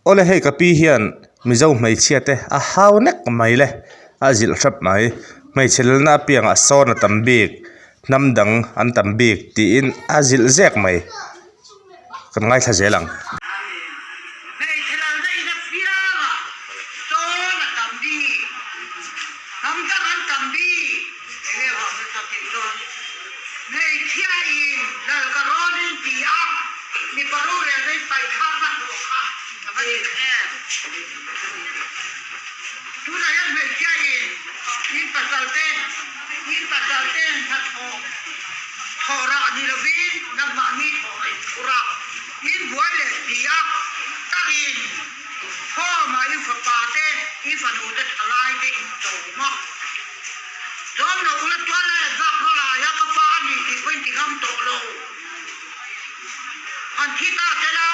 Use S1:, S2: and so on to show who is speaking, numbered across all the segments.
S1: Awle hei ka pi hian Mizo hmeichhia te a hau nek mai le a zilh hrep mai hmeichhe lalna apiangah sawn a tam bik hnam dang an tam bik tiin a zilh zek mai kan ngaithla zel ang.
S2: Hmeichhe lalna in apiangah sawn a tam bik hnam dang an tam bik enge vang nasa tih chuan hmeichhia in lal ka rawn in ti a mipa rorelna in paithlakna hlawh kha a va dik em. Tunah hian hmeichhia in in pasal te in pasal te hnathawh thawh rah ni lovin nangmahni thawh a inphur a, in buai leh si a, takin home ah in fapa te in fanu te thalai te in chawm a, chawm lo ula tual lai at vak rawlai a ka fa a ni tih pawh in ti ngam tawh lo. Han thi ta sela,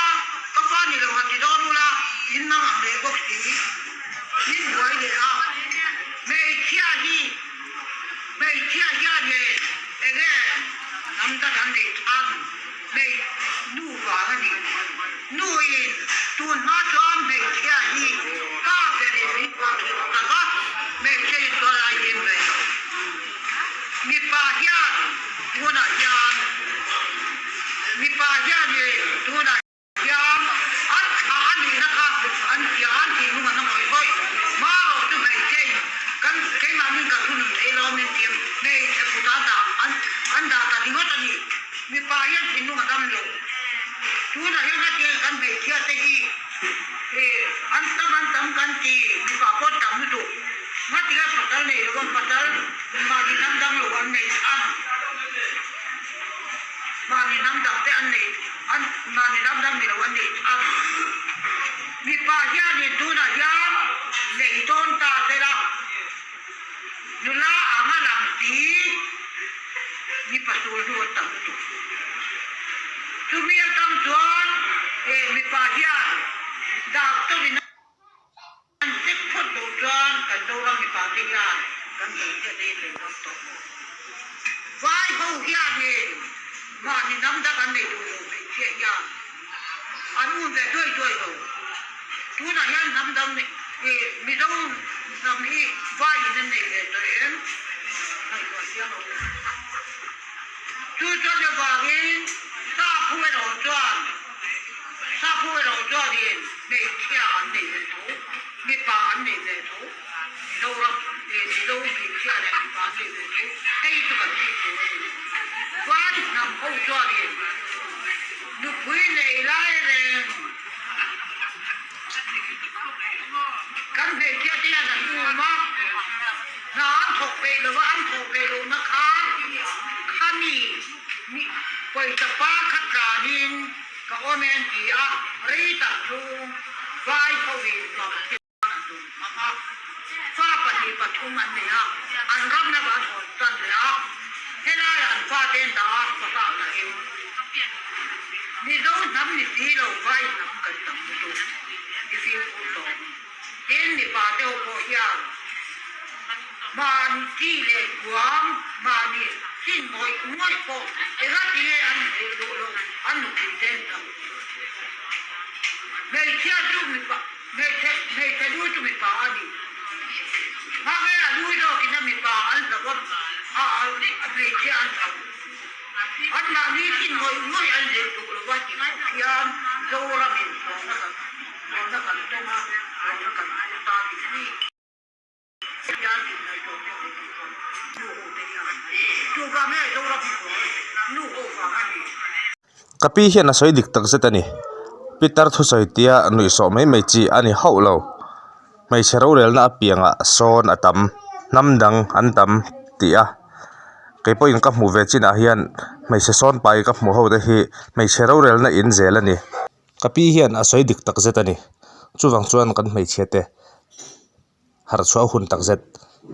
S2: ka fa ni lo han ti dawn ula, in mang ang leh bawk si. Min buai leh a, hmeichhia hi, hmeichhia hian nge enge hnam dang an neih chhan, hmei nu vang a ni. Nu in tun hma chuan hmeichhia hi pa berin min kuah thut tak a, hmeichhia in chuan a in ve lo. Mipa hian tunah hian mipa hian i tunah hian an thlah a nihna kha an hria an thinlung an ngawih ngawih. Hmarawh chu hmeichhe in kan keimahni kan thunun thei lo min ti hmeichhe kut a dah an an dah ta ringawt a ni. Mipa hian thinlung a dam lo. Tunah hian hetiang kan hmeichhia te hi an tam an tam kan ti mipa pawh tam lutuk. Ngatinge pasal nei lo a pasal mahni hnam dang lo an nei chhan mahni hnam dang te an nei an mahni hnam dang ni lo an nei chhan mipa hianin tunah hian nei dawn ta sela nula anga lang si mipa sul hnu an tam lutuk chumi atang chuan eh mipa hian doctor in An chek phawt loh chuan kan Zoram mipa te hian kan hmeichhia te hi nei ngam tawh lo. Vai ho hianin mahni hnam dang an nei duh lo hmeichhia hian an um ve duai duai lo. Tunah hian hnam dang ih Mizo hnam hi vaiin an nei ve tawh em? Ngaihtuah chiang lo. Chu chuan avangin sap ho erawh chuan Sap ho erawh chuanin hmeichhia an nei ve tho, mipa an nei ve tho, Mizoram eh Mizo hmeichhia leh mipa an nei ve tho, hei chu kan thik tur a ni lo. Vai hnam ho chuanin nupui nei lai reng kan hmeichhia te hian an um a, hna an thawk peih lo va, an thawh peih lohna kha khami pawisa par kha tlanin Ka awm e an ti a, rei tak chu vai hovin nuam thil an dun hmang a, fa pahnih pathum an nei a, an ram lamah an hawn tan leh a, helaiah an fate an dah a, fahah takin Mizo hnam ni si lo vai hnam kan tam lutuk i fimkhur tawh. Tin, mipa deuh pawh hian mahni chi leh kuang, mahni chin ngawih ngawih pawh engati nge an hmuh duh loh an nupui te an tam. Hmeichhia chu mipa, hmeichhe, hmeichhe lu chu mipa a ni. Hmangaih a lu zawkin a mipa an hlauh a, a hmeichhia an hlauh. An mahni chin ngawih ngawih an zir duh lo va ti khawp hian Zoramin hlawhna kan Hlawhna kan tawng a, hlawhna kan phur ta tih hi hian inngaihtuah deuh leh tih chuan nu ho te hian chuvang nge Zoram hi hlawh nu ho vang a ni.
S1: Ka pi hian a sawi dik tak zet a ni. Peter thusawi tia nuihsawh mai mai chi a ni hauh lo. Hmeichhe rorelna apiangah sawn a tam, hnam dang an tam tih a. Kei pawhin ka hmuh ve chinah hian hmeichhe sawn pai ka hmuh ho te hi hmeichhe rorelna in zel a ni. Ka pi hian a sawi dik tak zet a ni. Chuvang chuan kan hmeichhia te harh chhuah hun tak zet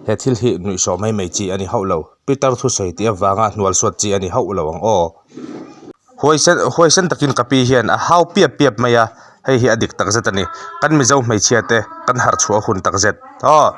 S1: he thil hi nuihsawh mai mai chi a ni hauh lo. Peter thusawi tih avanga hnual suat chi a ni hauh lo ang aw. Huaisen huaisen takin ka pi hian a hau piap piap mai a, hei hi a dik tak zet a ni. Kan Mizo hmeichhia te kan harh chhuah hun tak zet aw.